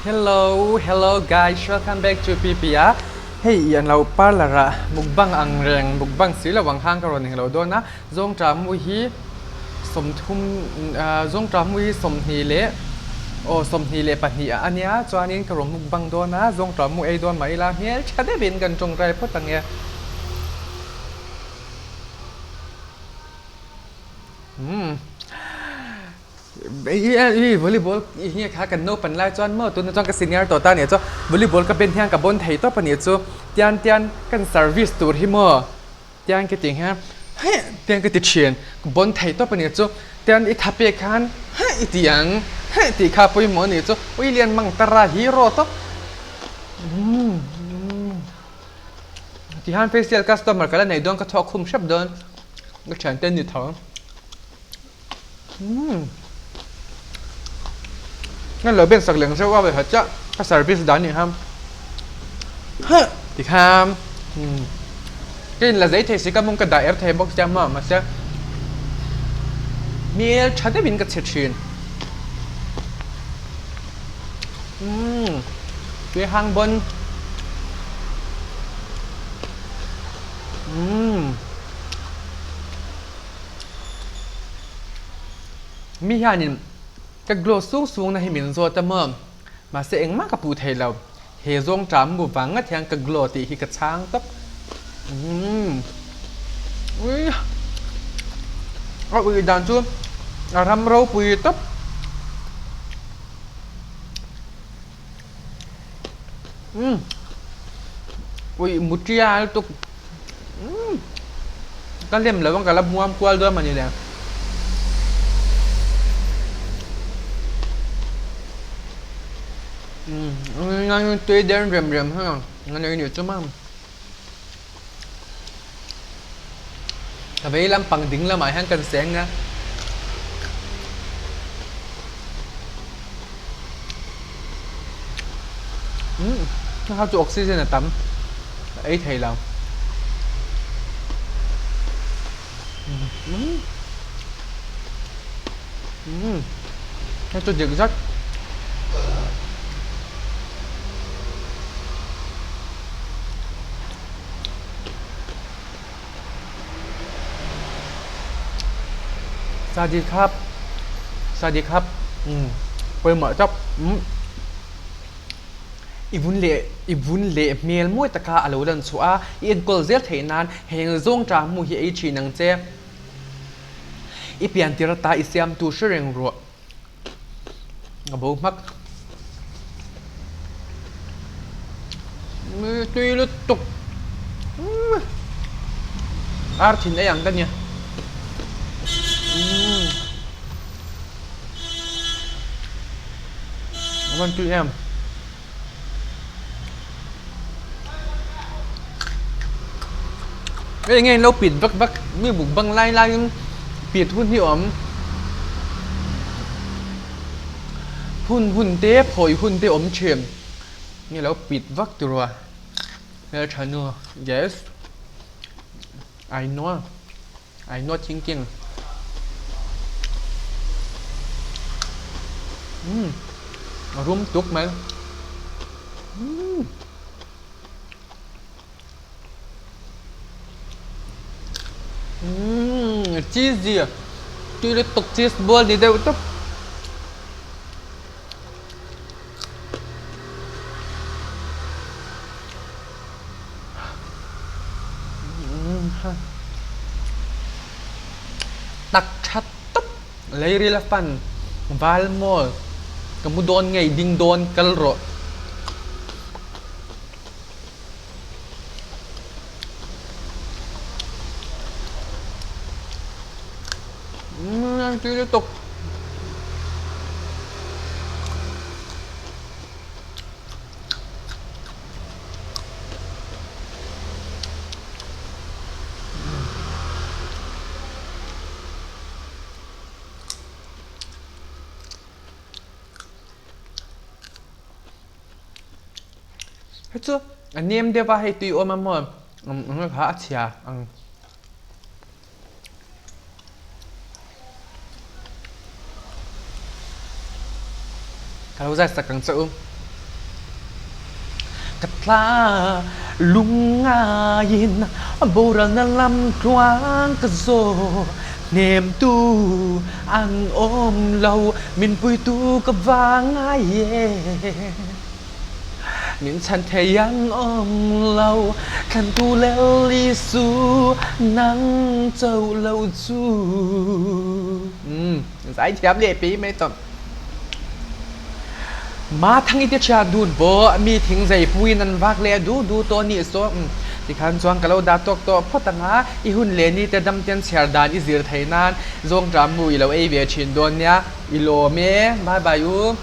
Hello hello guys welcome back to PP a hei i an lo parlour ah mukbang ang reng mukbang si lo ang hang ka rawn englo dawn a zawngṭah mu hi sawmthum ah zawngṭah mu hi 20 leh aw 22 ah a nia chuanin ka rawn mukbang dawn a zawngṭah mu ei dawn mah ila hmelṭha deuhin kan tawngtai phawt ang e. Umm volleyball hi kha kan naupan lai chuan maw tunah chuan ka senior tawh ta ania chuan volleyball ka ben hian ka bawn thei tawp ania chu tian tian kan service tur hi maw tian ka tih hian heh tian ka ti thin ka bawn thei tawp ania chu tian i tha pek khan heh i ti ang heh tih kha pawimawh ania chu ui lian mang tara hero tawp umm. Tihian facial customer ka la nei dawn ka thawk khum hrep dawn ka thiante an ni tho umm ka lo ben sak leng zeuh a vekhat chiah ka service dan nih kha huh tikhan umm ka in la zei thei si ka mawng ka dah er thei bawk sia maw mahse hmel tha deuhin ka chhe thin umm tui hang bawn umm mi hianin ka glow sung sung na hi min zawt a maw mahse engmah ka puh thei lo he zawng ṭam mu vang ngat hian ka glow tih hi ka chhang tawp umm ui a ui dan chu a ram ropui tawp. Umm ui mutia lutuk umm ka lem lo ang ka la hmuam kual dawn mawni le umm tui den rem rem hi ang a nei nih chu mam ka vei lampang ding lamah hian kan seng a. Umm kha chu oxygen a tam a ei thei lo umm umm hei chu dik zat. Sadikhap Sadikhap umm pawimawh tawp umm i vun leh i vun leh hmel mawi taka a lo lan chhuah a i enkawl zel theih nan heng zawng ṭah hmuh hi ei ṭhin ang che i pian tir ata i siamtu hre reng rawh a bo hmak tui lutuk ar thin ei ang ka nia a van tui em. Hei nge lo pit vak vak mi buk bang lai laiin pit hun hi a awm hun hun te phawi hun te a awm thin nge lo pit vak tur a hmeltha nu yes I know I know thinking umm a rum tuk mai umm. Umm cheesy tui lutuk cheese ball ni deuh tawp. Tak tha tawp leiril a fan val maw ka mu dawn ngei ding dawn kal rawh. Umm tui lutuk. Hei chu a nem deuh a hei tui awm a maw eng kha a chhia ang. Ka lo zai sak ang che u. Ka tla lungngaiin boralna lam tluang ka zawh hnemtu an awm lo min puitu ka va ngai e. Min chhan thei an awm lo thlantu lel Isu nang cho lo chu. Zaithiam leh pi mai tawh. Ma thang i te ṭhian dun pawh mi thingzei puin an vak leh du du tawh nih saw tikhan chuan ka lo dah tawk tawh phawt ang a, i hun leh ni te dam ten chhiar dan i zir thei nan zawngṭah mu i lo ei ve ṭhin dawn nia, i lawm e, bye bye u.